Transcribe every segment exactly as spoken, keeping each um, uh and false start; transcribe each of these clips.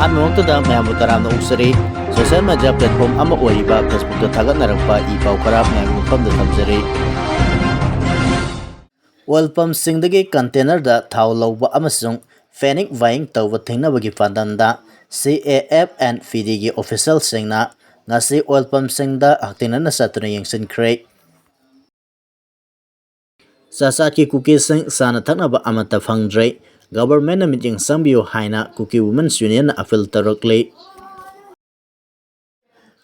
ꯑꯍꯥꯟꯕꯃꯛꯇꯗ ꯃꯌꯥꯝꯕꯨ ꯇꯔꯥꯝꯅ ꯑꯣꯛꯆꯔꯤ꯫ Social media platform ꯑꯃ ꯑꯣꯏꯔꯤꯕ Facebookꯇ ꯊꯥꯒꯠꯅꯔꯛꯄ ꯏ ꯄꯥꯎ ꯈꯔ ꯃꯌꯥꯝꯒꯤ ꯃꯐꯝꯗ ꯊꯝꯖꯔꯤ꯫ Oil pumpꯁꯤꯡꯗꯒꯤ containerꯗ ꯊꯥꯎ ꯂꯧꯕ ꯑꯃꯁꯨꯡ panic buying ꯇꯧꯕ ꯊꯤꯡꯅꯕꯒꯤ ꯄꯥꯟꯗꯝꯗ C A F and P Dꯒꯤ officialꯁꯤꯡꯅ ꯉꯁꯤ oil pumpꯁꯤꯡꯗ ꯍꯛꯊꯦꯡꯅꯅ ꯆꯠꯇꯨꯅ ꯌꯦꯡꯁꯤꯟꯈ꯭ꯔꯦ꯫ ꯆꯥꯆꯥꯠꯀꯤ ꯀꯨꯀꯤꯁꯤꯡ ꯆꯥꯅ ꯊꯛꯅꯕ ꯑꯃꯠꯇ ꯐꯪꯗ꯭ꯔꯦ꯫ Governmentꯅ ꯃꯤꯠꯌꯦꯡ ꯆꯪꯕꯤꯌꯨ ꯍꯥꯏꯅ Kuki Women's Unionꯅ appeal ꯇꯧꯔꯛꯂꯤ꯫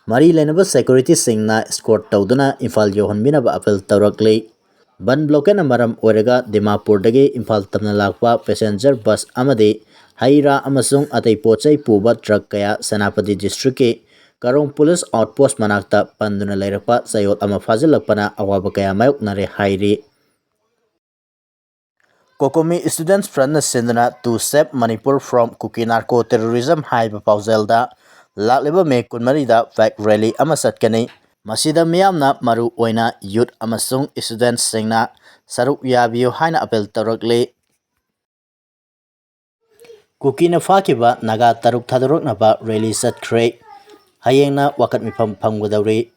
ꯃꯔꯤ ꯂꯩꯅꯕ securityꯁꯤꯡꯅ escort ꯇꯧꯗꯨꯅ ꯏꯝꯐꯥꯜ ꯌꯧꯍꯟꯕꯤꯅꯕ appeal ꯇꯧꯔꯛꯂꯤ꯫ ꯕꯟ blockade ꯃꯔꯝ ꯑꯣꯏꯔꯒ ꯗꯤꯃꯥꯄꯨꯔꯗꯒꯤ ꯏꯝꯐꯥꯜ ꯇꯝꯅ ꯂꯥꯛꯄ passenger bus ꯑꯃꯗꯤ ꯍꯩ ꯔꯥ ꯑꯃꯁꯨꯡ ꯑꯇꯩ ꯄꯣꯠ ꯆꯩ ꯄꯨꯕ truck ꯀꯌꯥ ꯁꯦꯅꯥꯄꯇꯤ districtꯀꯤ ꯀꯔꯣꯡ police outpost ꯃꯅꯥꯛꯇ ꯄꯟꯗꯨꯅ ꯂꯩꯔꯛꯄ ꯆꯌꯣꯜ ꯑꯃ ꯐꯥꯖꯤꯜꯂꯛꯄꯅ ꯑꯋꯥꯕ ꯀꯌꯥ ꯃꯥꯌꯣꯛꯅꯔꯦ ꯍꯥꯏꯔꯤ꯫ COCOMI Students Frontꯅ ꯁꯤꯟꯗꯨꯅ To Save Manipur from Kuki Narco Terrorism ꯍꯥꯏꯕ ꯄꯥꯎꯖꯦꯜꯗ ꯂꯥꯛꯂꯤꯕ ꯃꯦ ꯀꯨꯟꯃꯔꯤꯗ bike rally ꯑꯃ ꯆꯠꯀꯅꯤ꯫ ꯃꯁꯤꯗ ꯃꯤꯌꯥꯝꯅ ꯃꯔꯨ ꯑꯣꯏꯅ youth ꯑꯃꯁꯨꯡ studentsꯁꯤꯡꯅ ꯁꯔꯨꯛ ꯌꯥꯕꯤꯌꯨ ꯍꯥꯏꯅ appeal ꯇꯧꯔꯛꯂꯤ꯫ ꯀꯨꯀꯤꯅ ꯐꯥꯈꯤꯕ ꯅꯥꯒꯥ ꯇꯔꯨꯛ ꯊꯥꯗꯣꯔꯛꯅꯕ rally ꯆꯠꯈ꯭ꯔꯦ꯫ ꯍꯌꯦꯡꯅ ꯋꯥꯀꯠ ꯃꯤꯐꯝ ꯐꯝꯒꯗꯧꯔꯤ꯫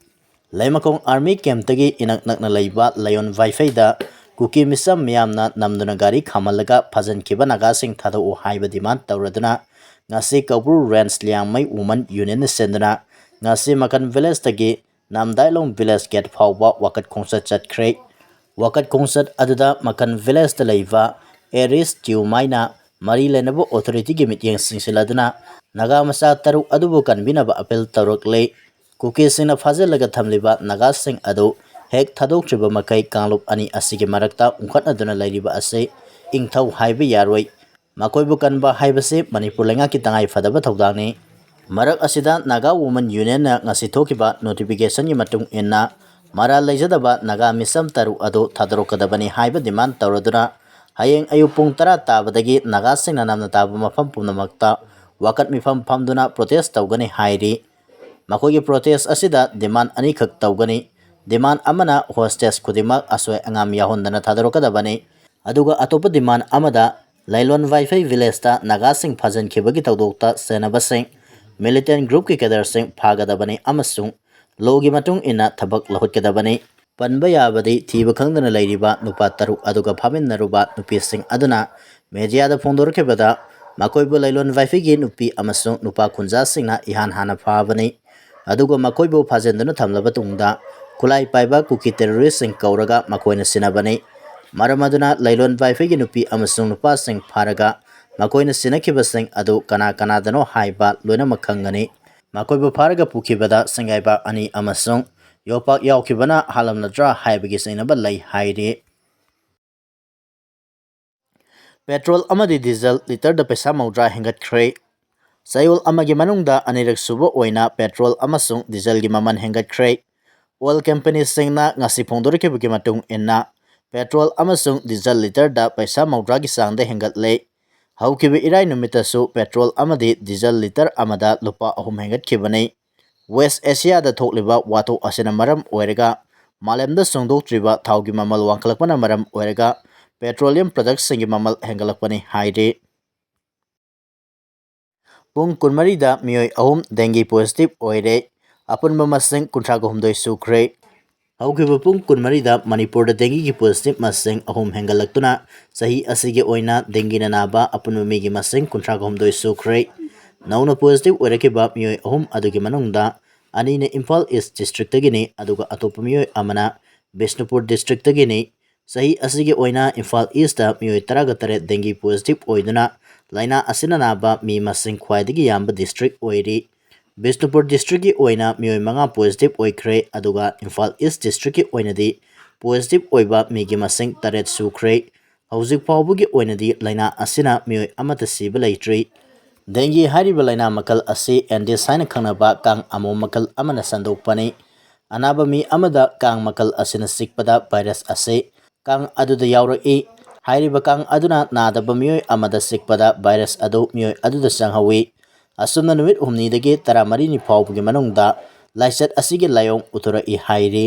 ꯂꯩꯃꯈꯣꯡ army campꯇꯒꯤ ꯏꯅꯛ ꯅꯛꯅ ꯂꯩꯕ ꯂꯥꯏꯌꯣꯟ ꯚꯥꯏꯐꯩꯗ ꯀꯨꯀꯤ ꯃꯤꯆꯝ ꯃꯤꯌꯥꯝꯅ ꯅꯝꯗꯨꯅ ꯒꯥꯔꯤ ꯈꯥꯝꯍꯜꯂꯒ ꯐꯥꯖꯤꯟꯈꯤꯕ ꯅꯥꯒꯥꯁꯤꯡ ꯊꯥꯗꯣꯛꯎ ꯍꯥꯏꯕ demand ꯇꯧꯔꯗꯨꯅ ꯉꯁꯤ ꯀꯧꯕ꯭ꯔꯨ Range ꯂꯤꯌꯥꯡꯃꯩ Women Unionꯅ ꯁꯤꯟꯗꯨꯅ ꯉꯁꯤ ꯃꯀꯟ villageꯇꯒꯤ ꯅꯥꯝꯗꯥꯏꯂꯣꯡ village gate ꯐꯥꯎꯕ ꯋꯥꯀꯠ ꯈꯣꯡꯆꯠ ꯆꯠꯈ꯭ꯔꯦ꯫ ꯋꯥꯀꯠ ꯈꯣꯡꯆꯠ ꯑꯗꯨꯗ ꯃꯀꯟ villageꯇ ꯂꯩꯕ ꯑꯦꯔꯤꯁ ꯇ꯭ꯌꯨꯃꯥꯏꯅ ꯃꯔꯤ ꯂꯩꯅꯕ authorityꯒꯤ ꯃꯤꯠꯌꯦꯡ ꯆꯤꯡꯁꯤꯜꯂꯗꯨꯅ ꯅꯥꯒꯥ ꯃꯆꯥ ꯇꯔꯨꯛ ꯑꯗꯨꯕꯨ ꯀꯟꯕꯤꯅꯕ appeal ꯇꯧꯔꯛꯂꯤ꯫ ꯀꯨꯀꯤꯁꯤꯡꯅ ꯐꯥꯖꯤꯜꯂꯒ ꯊꯝꯂꯤꯕ ꯅꯥꯒꯥꯁꯤꯡ ꯑꯗꯨ ꯍꯦꯛ ꯊꯥꯗꯣꯛꯇ꯭ꯔꯤꯕ ꯃꯈꯩ ꯀꯥꯡꯂꯨꯞ ꯑꯅꯤ ꯑꯁꯤꯒꯤ ꯃꯔꯛꯇ ꯎꯪꯈꯠꯅꯗꯨꯅ ꯂꯩꯔꯤꯕ ꯑꯁꯤ ꯏꯪꯊꯧ ꯍꯥꯏꯕ ꯌꯥꯔꯣꯏ꯫ ꯃꯈꯣꯏꯕꯨ ꯀꯟꯕ ꯍꯥꯏꯕꯁꯤ ꯃꯅꯤꯄꯨꯔ ꯂꯩꯉꯥꯛꯀꯤ ꯇꯉꯥꯏ ꯐꯗꯕ ꯊꯧꯗꯥꯡꯅꯤ꯫ ꯃꯔꯛ ꯑꯁꯤꯗ Naga Women Unionꯅ ꯉꯁꯤ ꯊꯣꯛꯈꯤꯕ notificationꯒꯤ ꯃꯇꯨꯡ ꯏꯟꯅ ꯃꯔꯥꯜ ꯂꯩꯖꯗꯕ ꯅꯥꯒꯥ ꯃꯤꯆꯝ ꯇꯔꯨꯛ ꯑꯗꯨ ꯊꯥꯗꯣꯔꯛꯀꯗꯕꯅꯤ ꯍꯥꯏꯕ demand ꯇꯧꯔꯗꯨꯅ ꯍꯌꯦꯡ ꯑꯌꯨꯛ ꯄꯨꯡ ꯇꯔꯥ ꯇꯥꯕꯗꯒꯤ ꯅꯥꯒꯥꯁꯤꯡꯅ ꯅꯝꯅ ꯇꯥꯕ ꯃꯐꯝ ꯄꯨꯝꯅꯃꯛꯇ ꯋꯥꯀꯠ ꯃꯤꯐꯝ ꯐꯝꯗꯨꯅ protest ꯇꯧꯒꯅꯤ ꯍꯥꯏꯔꯤ꯫ ꯃꯈꯣꯏꯒꯤ protest ꯑꯁꯤꯗ demand ꯑꯅꯤꯈꯛ ꯇꯧꯒꯅꯤ꯫ Demand ꯑꯃꯅ hostage ꯈꯨꯗꯤꯡꯃꯛ ꯑꯁꯣꯏ ꯑꯉꯥꯝ ꯌꯥꯎꯍꯟꯗꯅ ꯊꯥꯗꯣꯔꯛꯀꯗꯕꯅꯤ꯫ ꯑꯗꯨꯒ ꯑꯇꯣꯞꯄ demand ꯑꯃꯗ ꯂꯩꯂꯣꯟ ꯋꯥꯏꯐꯩ ꯚꯤꯂꯦꯖꯇ ꯅꯥꯒꯥꯁꯤꯡ ꯐꯥꯖꯤꯟꯈꯤꯕꯒꯤ ꯊꯧꯗꯣꯛꯇ ꯁꯦꯟꯅꯕꯁꯤꯡ, ꯃꯤꯂꯤꯇꯦꯟ ꯒ꯭ꯔꯨꯞꯀꯤ ꯀꯦꯗꯔꯁꯤꯡ ꯐꯥꯒꯗꯕꯅꯤ ꯑꯃꯁꯨꯡ ꯂꯣꯒꯤ ꯃꯇꯨꯡ ꯏꯟꯅ ꯊꯕꯛ ꯂꯧꯈꯠꯀꯗꯕꯅꯤ꯫ ꯄꯟꯕ ꯌꯥꯕꯗꯤ, ꯊꯤꯕ ꯈꯪꯗꯅ ꯂꯩꯔꯤꯕ ꯅꯨꯄꯥ ꯇꯔꯨꯛ ꯑꯗꯨꯒ ꯐꯥꯃꯤꯟꯅꯔꯨꯕ ꯅꯨꯄꯤꯁꯤꯡ ꯑꯗꯨꯅ ꯃꯦꯗꯤꯌꯥꯗ ꯐꯣꯡꯗꯣꯔꯛꯈꯤꯕꯗ, ꯃꯈꯣꯏꯕꯨ ꯂꯩꯂꯣꯟ ꯋꯥꯏꯐꯩꯒꯤ ꯅꯨꯄꯤ ꯑꯃꯁꯨꯡ ꯅꯨꯄꯥ ꯈꯨꯟꯖꯥꯁꯤꯡꯅ ꯏꯍꯥꯟ ꯍꯥꯟꯅ ꯐꯥꯕꯅꯤ꯫ ꯑꯗꯨꯒ ꯃꯈꯣꯏꯕꯨ ꯐꯥꯖꯤꯟꯗꯨꯅ ꯊꯝꯂꯕ ꯇꯨꯡꯗ, ꯈꯨꯠꯂꯥꯏ ꯄꯥꯏꯕ ꯀꯨꯀꯤ ꯇꯦꯔꯣꯔꯤꯁꯁꯤꯡ ꯀꯧꯔꯒ ꯃꯈꯣꯏꯅ ꯁꯤꯟꯅꯕꯅꯤ꯫ ꯃꯔꯝ ꯑꯗꯨꯅ ꯂꯩꯂꯣꯟ ꯋꯥꯏꯐꯩꯒꯤ ꯅꯨꯄꯤ ꯑꯃꯁꯨꯡ ꯅꯨꯄꯥꯁꯤꯡ ꯐꯥꯔꯒ ꯃꯈꯣꯏꯅ ꯁꯤꯟꯅꯈꯤꯕꯁꯤꯡ ꯑꯗꯨ ꯀꯅꯥ ꯀꯅꯥꯗꯅꯣ ꯍꯥꯏꯕ ꯂꯣꯏꯅꯃꯛ ꯈꯪꯒꯅꯤ꯫ ꯃꯈꯣꯏꯕꯨ ꯐꯥꯔꯒ ꯄꯨꯈꯤꯕꯗ ꯁꯪꯒꯥꯏꯕꯥꯛ ꯑꯅꯤ ꯑꯃꯁꯨꯡ ꯌꯣꯄꯥꯛ ꯌꯥꯎꯈꯤꯕꯅ ꯍꯥꯜꯂꯝꯂꯗ꯭ꯔꯥ ꯍꯥꯏꯕꯒꯤ ꯆꯤꯡꯅꯕ ꯂꯩ ꯍꯥꯏꯔꯤ꯫ ꯄꯦꯇ꯭ꯔꯣꯜ ꯑꯃꯗꯤ ꯗꯤꯖꯜ ꯂꯤꯇꯔꯗ ꯄꯩꯁꯥ ꯃꯧꯗ꯭ꯔꯥ ꯍꯦꯟꯒꯠꯈ꯭ꯔꯦ꯫ ꯆꯌꯣꯜ ꯑꯃꯒꯤ ꯃꯅꯨꯡꯗ ꯑꯅꯤꯔꯛ ꯁꯨꯕ ꯑꯣꯏꯅ ꯄꯦꯇ꯭ꯔꯣꯜ ꯑꯃꯁꯨꯡ ꯗꯤꯖꯜꯒꯤ ꯃꯃꯜ ꯍꯦꯟꯒꯠꯈ꯭ꯔꯦ꯫ ꯑꯣꯏꯜ ꯀꯝꯄꯦꯅꯤꯁꯤꯡꯅ ꯉꯁꯤ ꯐꯣꯡꯗꯣꯔꯛꯈꯤꯕꯒꯤ ꯃꯇꯨꯡ ꯏꯟꯅ, ꯄꯦꯇ꯭ꯔꯣꯜ ꯑꯃꯁꯨꯡ ꯗꯤꯖꯜ ꯂꯤꯇꯔꯗ ꯄꯩꯁꯥ ꯃꯧꯗ꯭ꯔꯥꯒꯤ ꯆꯥꯡꯗ ꯍꯦꯟꯒꯠꯂꯦ꯫ ꯍꯧꯈꯤꯕ ꯏꯔꯥꯏ ꯅꯨꯃꯤꯠꯇꯁꯨ ꯄꯦꯇ꯭ꯔꯣꯜ ꯑꯃꯗꯤ ꯗꯤꯖꯜ ꯂꯤꯇꯔ ꯑꯃꯗ ꯂꯨꯄꯥ ꯑꯍꯨꯝ ꯍꯦꯟꯒꯠꯈꯤꯕꯅꯤ꯫ ꯋꯦꯁ ꯑꯦꯁꯤꯌꯥꯗ ꯊꯣꯛꯂꯤꯕ ꯋꯥꯊꯣꯛ ꯑꯁꯤꯅ ꯃꯔꯝ ꯑꯣꯏꯔꯒ ꯃꯥꯂꯦꯝꯗ ꯁꯨꯡꯗꯣꯛꯇ꯭ꯔꯤꯕ ꯊꯥꯎꯒꯤ ꯃꯃꯜ ꯋꯥꯡꯈꯠꯂꯛꯄꯅ ꯃꯔꯝ ꯑꯣꯏꯔꯒ ꯄꯦꯇ꯭ꯔꯣꯂꯤꯌꯝ ꯄ꯭ꯔꯗꯛꯁꯤꯡꯒꯤ ꯃꯃꯜ ꯍꯦꯟꯒꯠꯂꯛꯄꯅꯤ ꯍꯥꯏꯔꯤ꯫ ꯄꯨꯡ ꯀꯨꯟꯃꯔꯤꯗ ꯃꯤꯑꯣꯏ ꯑꯍꯨꯝ ꯗꯦꯡꯒꯤ ꯄꯣꯖꯤꯇꯤꯚ ꯑꯣꯏꯔꯦ꯫ ꯑꯄꯨꯟꯕ ꯃꯁꯤꯡ ꯀꯨꯟꯊ꯭ꯔꯥꯒ ꯍꯨꯝꯗꯣꯏ ꯁꯨꯈ꯭ꯔꯦ꯫ ꯍꯧꯈꯤꯕ ꯄꯨꯡ ꯀꯨꯟꯃꯔꯤꯗ ꯃꯅꯤꯄꯨꯔꯗ ꯗꯦꯡꯒꯤꯒꯤ ꯄꯣꯖꯤꯇꯤꯚ ꯃꯁꯤꯡ ꯑꯍꯨꯝ ꯍꯦꯟꯒꯠꯂꯛꯇꯨꯅ ꯆꯍꯤ ꯑꯁꯤꯒꯤ ꯑꯣꯏꯅ ꯗꯦꯡꯒꯤꯅ ꯅꯥꯕ ꯑꯄꯨꯟꯕ ꯃꯤꯒꯤ ꯃꯁꯤꯡ ꯀꯨꯟꯊ꯭ꯔꯥꯒ ꯍꯨꯝꯗꯣꯏ ꯁꯨꯈ꯭ꯔꯦ꯫ ꯅꯧꯅ ꯄꯣꯖꯤꯇꯤꯚ ꯑꯣꯏꯔꯛꯈꯤꯕ ꯃꯤꯑꯣꯏ ꯑꯍꯨꯝ ꯑꯗꯨꯒꯤ ꯃꯅꯨꯡꯗ ꯑꯅꯤꯅ ꯏꯝꯐꯥꯜ ꯏꯁ ꯗꯤꯁꯇ꯭ꯔꯤꯛꯇꯒꯤꯅꯤ, ꯑꯗꯨꯒ ꯑꯇꯣꯞꯄ ꯃꯤꯑꯣꯏ ꯑꯃꯅ ꯕꯤꯁꯅꯨꯄꯨꯔ ꯗꯤꯁꯇ꯭ꯔꯤꯛꯇꯒꯤꯅꯤ꯫ ꯆꯍꯤ ꯑꯁꯤꯒꯤ ꯑꯣꯏꯅ ꯏꯝꯐꯥꯜ ꯏꯁꯇ ꯃꯤꯑꯣꯏ ꯇꯔꯥꯒ ꯇꯔꯦꯠ ꯗꯦꯡꯒꯤ ꯄꯣꯖꯤꯇꯤꯚ ꯑꯣꯏꯗꯨꯅ ꯂꯥꯏꯅꯥ ꯑꯁꯤꯅ ꯅꯥꯕ ꯃꯤ ꯃꯁꯤꯡ ꯈ꯭ꯋꯥꯏꯗꯒꯤ ꯌꯥꯝꯕ ꯗꯤꯁꯇ꯭ꯔꯤꯛ ꯑꯣꯏꯔꯤ꯫ ꯕꯤꯁꯅꯨꯄꯨꯔ ꯗꯤꯁꯇ꯭ꯔꯤꯛꯀꯤ ꯑꯣꯏꯅ ꯃꯤꯑꯣꯏ ꯃꯉꯥ ꯄꯣꯖꯤꯇꯤꯚ ꯑꯣꯏꯈ꯭ꯔꯦ, ꯑꯗꯨꯒ ꯏꯝꯐꯥꯜ ꯏꯁ ꯗꯤꯁꯇ꯭ꯔꯤꯛꯀꯤ ꯑꯣꯏꯅꯗꯤ ꯄꯣꯖꯤꯇꯤꯚ ꯑꯣꯏꯕ ꯃꯤꯒꯤ ꯃꯁꯤꯡ ꯇꯔꯦꯠ ꯁꯨꯈ꯭ꯔꯦ꯫ ꯍꯧꯖꯤꯛ ꯐꯥꯎꯕꯒꯤ ꯑꯣꯏꯅꯗꯤ ꯂꯥꯏꯅꯥ ꯑꯁꯤꯅ ꯃꯤꯑꯣꯏ ꯑꯃꯠꯇ ꯁꯤꯕ ꯂꯩꯇ꯭ꯔꯤ꯫ ꯗꯦꯡꯒꯤ ꯍꯥꯏꯔꯤꯕ ꯂꯥꯏꯅꯥ ꯃꯈꯜ ꯑꯁꯤ ꯑꯦꯟꯗꯤꯁ ꯍꯥꯏꯅ ꯈꯪꯅꯕ ꯀꯥꯡ ꯑꯃꯣꯝ ꯃꯈꯜ ꯑꯃꯅ ꯁꯟꯗꯣꯛꯄꯅꯤ꯫ ꯑꯅꯥꯕ ꯃꯤ ꯑꯃꯗ ꯀꯥꯡ ꯃꯈꯜ ꯑꯁꯤꯅ ꯆꯤꯛꯄꯗ ꯚꯥꯏꯔꯁ ꯑꯁꯤ ꯀꯥꯡ ꯑꯗꯨꯗ ꯌꯥꯎꯔꯛꯏ꯫ ꯍꯥꯏꯔꯤꯕ ꯀꯥꯡ ꯑꯗꯨꯅ ꯅꯥꯗꯕ ꯃꯤꯑꯣꯏ ꯑꯃꯗ ꯆꯤꯛꯄꯗ ꯚꯥꯏꯔꯁ ꯑꯗꯨ ꯃꯤꯑꯣꯏ ꯑꯗꯨꯗ ꯆꯪꯍꯧꯏ꯫ ꯑꯁꯨꯝꯅ ꯅꯨꯃꯤꯠ ꯍꯨꯝꯅꯤꯗꯒꯤ ꯇꯔꯥꯃꯔꯤꯅꯤ ꯐꯥꯎꯕꯒꯤ ꯃꯅꯨꯡꯗ ꯂꯥꯏꯆꯠ ꯑꯁꯤꯒꯤ ꯂꯥꯏꯑꯣꯡ ꯎꯠꯊꯣꯔꯛꯏ ꯍꯥꯏꯔꯤ꯫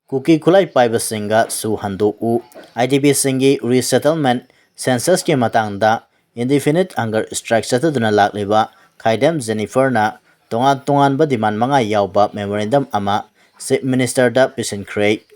ꯀꯨꯀꯤ ꯈꯨꯠꯂꯥꯏ ꯄꯥꯏꯕꯁꯤꯡꯒ ꯁꯨ ꯍꯟꯗꯣꯛꯎ꯫ IDPꯁꯤꯡꯒꯤ resettlement censusꯀꯤ ꯃꯇꯥꯡꯗ indefinite hunger strike ꯆꯠꯊꯗꯨꯅ ꯂꯥꯛꯂꯤꯕ ꯈꯥꯏꯗꯦꯝ ꯖꯦꯅꯤꯐꯔꯅ ꯇꯣꯉꯥꯟ ꯇꯣꯉꯥꯟꯕ demand ꯃꯉꯥ ꯌꯥꯎꯕ memorandum ꯑꯃ Chief Ministerꯗ ꯄꯤꯁꯤꯟꯈ꯭ꯔꯦ꯫